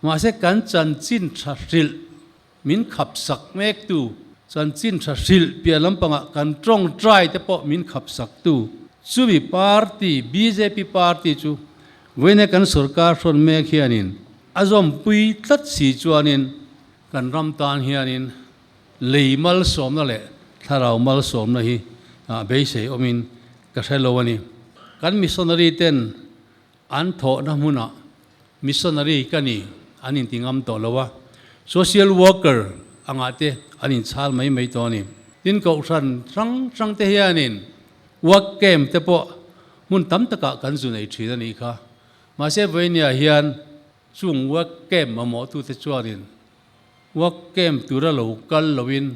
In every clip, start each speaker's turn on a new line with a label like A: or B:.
A: Mahse kan chanchin tha hrilh min khap sak mek tu, chanchin tha hrilh piah lampangah kan tawngtai te pawh min khap sak tu, chumi party, bjp party chu vawiina kan sorkar hrawn mek hianin a zawmpui tlat si chuanin kan ram tan hianin lei malsawmna leh thlarau malsawmna hi beisei awmin ka hre lo a ni. Kan missionary ten An thawhna hmunah missionary ka ni an inti ngam tawh lo a, social worker angah te an inchhal mai mai tawh a ni. Tin, kohhran hrang hrang te hianin work camp te pawh hmun tam takah kan zu nei thin a nih kha. Mahse, vawinia hian chung work camp mamawhtute chuanin work camp tura lo kal loin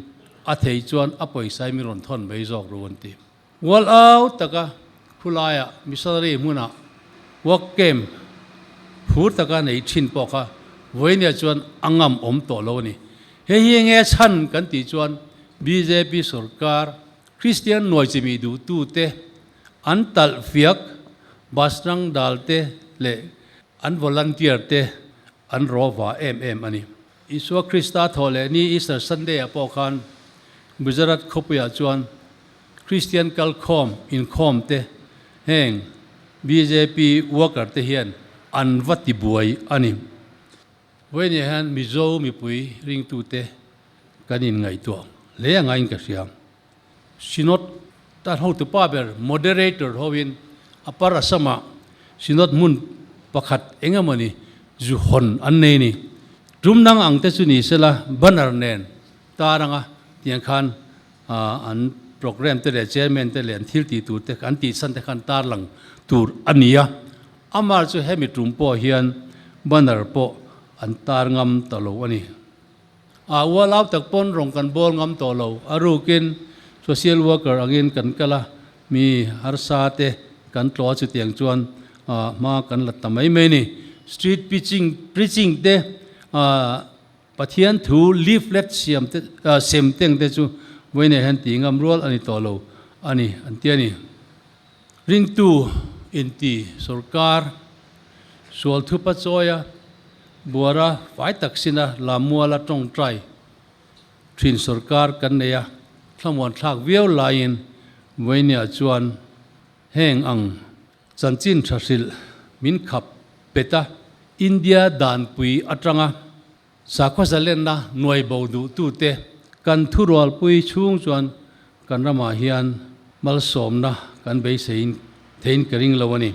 A: a thei chuan a pawisa hi min rawn thawn mai zawk ru an ti. Mual au taka khulaiah missionary hmunah work camp phur taka nei thin pawh kha vawinia chuan a ngam awm tawh lo a ni. Hei hi enge chhan kan tih chuan bjp sorkar Kristian nuai chimi duhtute an talh fiak bus rang dal te leh an volunteer te an rawva em em a ni. Isua Krista thawh leh ni Easter Sunday ah pawh khan Gujarat khawpuiah chuan Kristian kalkhawm inkhawm te heng bjp worker te hian an va ti buai a ni. Vawiin hian Mizo mipui ringtute kan inngaihtuah hle a ngaiin ka hria. Synod tan hotupa ber moderator hoin Upper Assam-ah Synod hmun pakhat eng emawni zu hawn an nei a ni. Tum dang ang te chu ni sela banner nen tar anga tiang khan an programme te leh chairman te leh an thil tih tur te an tih chhan te khan tarlang tur a ni a, amah chu hemi tum pawh hian banner pawh an tar ngam ta lo a ni. A ual au tak pawn rawng kan bawl ngam tawh lo, a rukin social worker angin kan kal a, mi harsa te kan tlawh a chutiang chuan hma kan la ta mai mai a ni. Street preaching preaching te Pathian thu leaflet siam te sem teng te chu vawiinah hian tih ngam rual a ni tawh lo a ni an ti a ni. Ringtu inti sorkar sual thupa chawia buara fai tak sina Lamuala tawngtai thin sorkar kan nei a, thlamuan thlak viau laiin vawiinah chuan heng ang Chanchin tha hrilh min khap pet a, India danpui atanga sakhaw zalenna nuai bo duhtute kan thurualpui chhung chuan kan ramah hian malsawmna kan beiseiin theiin ka ring lo a ni.